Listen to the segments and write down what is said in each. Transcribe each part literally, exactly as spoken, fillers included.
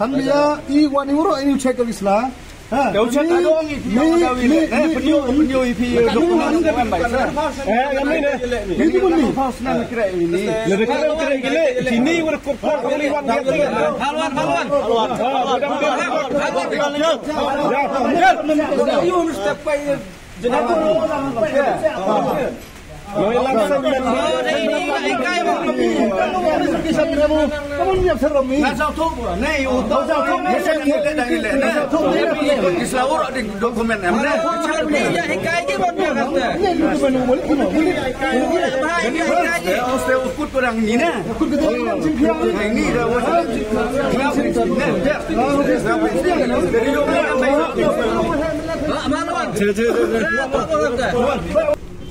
Hamza, i wan i wuro i u check ka visla. Ha. Ka u check ka dong i phi, ni, ni, ni, ni, ni,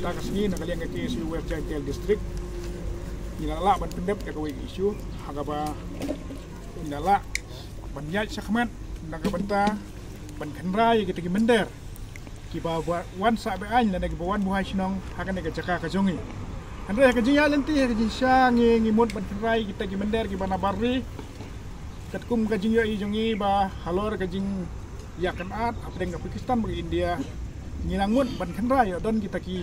Mynta ka sngi na ka liang ka K S U West Jaintia Hills District, ngi la lah ban pyndep ïa kawei ka issue ha kaba ngi la lah ban ïaid shakhmat na ka bynta ban kynrei ïa kita ki mynder kiba wan sah be-aiñ lane kiba wan buhai shnong ha kane ka jaka ka jong ngi. Hynrei ha ka jingïaid lynti ha ka jingshisha ngi, ngi mut ban kynrei kita ki mynder kiba na bar ri. Katkum ka jingïohi jong ngi ba halor ka jingïakynad hapdeng ka Pakistan bad ka India, ngi la mut ban kynrei ïa don kita ki,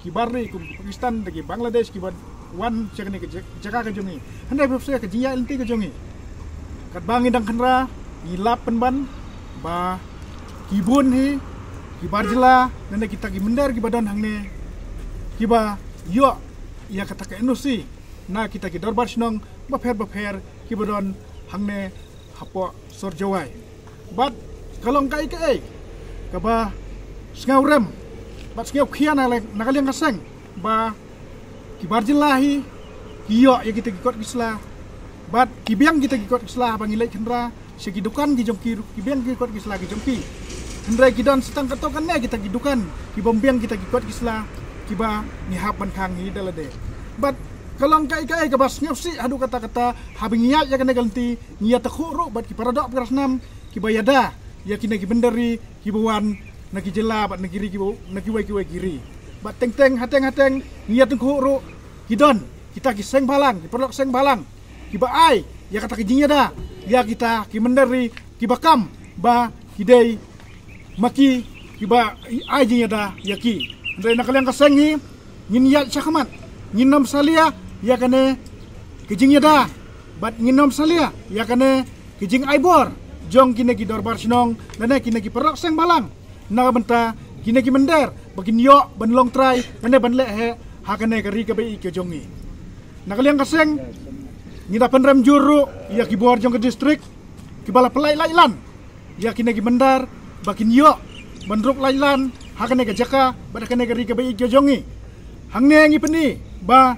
ki bar ri kum Pakistan da ki Bangladesh kiba wan sha kane ka ja-, jaka ka jong ngi. Hynrei ba shisha ka jingïaid lynti ka jong ngi, katba ngi dang kynrei ngi lap pynban ba ki bun hi ki bar jylla lane kita ki mynder kiba don hangne kiba ïoh ïa kata ka N O C na kita ki dorbar shnong bapher bapher kiba don hangne hapoh sor Jowai. Bad ka long kaei kaei kaba sngewrem bad sngewkhia na, na ka liang ka seng ba ki bar jylla hi ki ïoh ïa kita ki kot ki sla. Bad ki biang kita ki kot ki sla haba ngi leit kynrei sha ki dukan ki jong ki, ki biang ki kot ki sla ki jong ki. Hynrei ki don sa tang katto katne kita ki dukan ki bym biang kita ki kot ki sla kiba ngi hap ban khang hi da lade. Bad ka long kaei kaei kaba sngewsih haduh katta katta haba ngi ïaid ïa kane ka lynti, ngi ïatakhuh ruh bad ki paradoh para snam kiba ïada ïa kine ki mynder ri kiba wan na ki jylla bad na ki ri kiba, na kiwei kiwei ki ri. Bad teng teng, hateng hateng ngi ïatakhuh ruh ki don kita ki seng bhalang, ki paralok seng bhalang kiba ai ïa kata ka jingïada ïa kita ki mynder ri kiba kam ba ki dei ma ki kiba ai jingïada ïa ki. Hynrei na ka liang ka seng hi, ngin ïaid shakhmat, ngin ym salia ïa kane ka jingïada bad ngin ym salia ïa kane ka jingai bor jong kine ki dorbar shnong lane kine ki paralok seng balang na ka bynta kine ki mynder ba kin ïoh ban long trai lane ban leh heh ha kane ka ri kaba ïeit ka jong ngi. Na ka liang ka seng, ngi da pynrem jur ruh ïa ki bor jong ka distrik kiba la pynlait lait lan ïa kine ki mynder ba kin ïoh ban ruk lait lan ha kane ka jaka bad ha kane ka ri kaba ïeit ka jong ngi. Hangne ngi pyni ba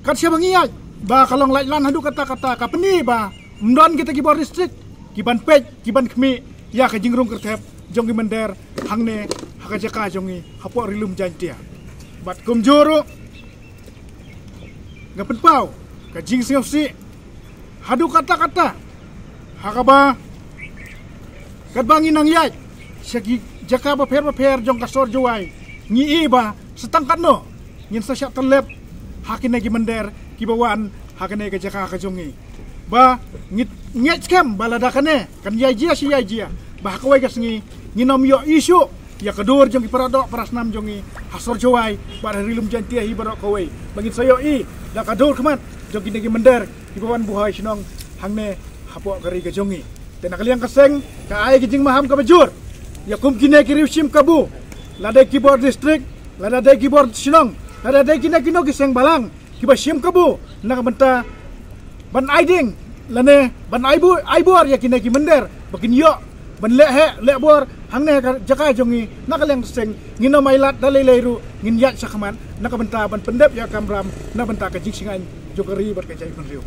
kat shaba ngi ïaid ba ka long lait lan haduh katta katta, ka pyni ba ym don kita ki bor distrik kiban peit kiban khmih ïa ka jingrung kyrthep jong ki mynder hangne ha ka jaka jong ngi hapoh Ri Lum Jaintia. Bad kumjuh ruh nga pynpaw ka jingsngewsih haduh katta katta ha kaba katba ngi nang ïaid sha ki jaka bapher bapher jong ka sor Jowai, ngi i ba sa tang katno ngin sa shah tyllep ha kine ki mynder kiba wan ha kane ka jaka ka jong ngi. Ba ngi ngeit skhem ba lada kane kan ïai jia shi ïai jia ba ha kawei ka sngi ngin ym ïoh i shuh ïa ka dur jong ki paradoh parasnam jong ngi ha sor Jowai bad ha Ri Lum Jaintia hi baroh kawei, ba ngin sa ïoh i da ka dur khmat jong kine ki mynder kiba wan buhai shnong hangne hapoh ka ri ka jong ngi. Te na ka liang ka seng, ka ai ka jingmaham kaba jur ïa kum kine ki riew shim kabu, lada dei ki bor distrik, lada dei ki bor shnong, lada dei kine kino ki seng balang kiba shim kabu na ka bynta ban ai ding lane ban ai bu-, ai bor ïa kine ki mynder ba kin ïoh ban leh heh leh bor hangne ha ka jaka jong ngi. Na ka liang ka seng, ngin ym ailad da lei lei ruh, ngin ïaid shakhmat na ka bynta ban pyndep ïa ka kamram na ka bynta ka jingshngaiñ jong ka ri bad ka jaitbynriew.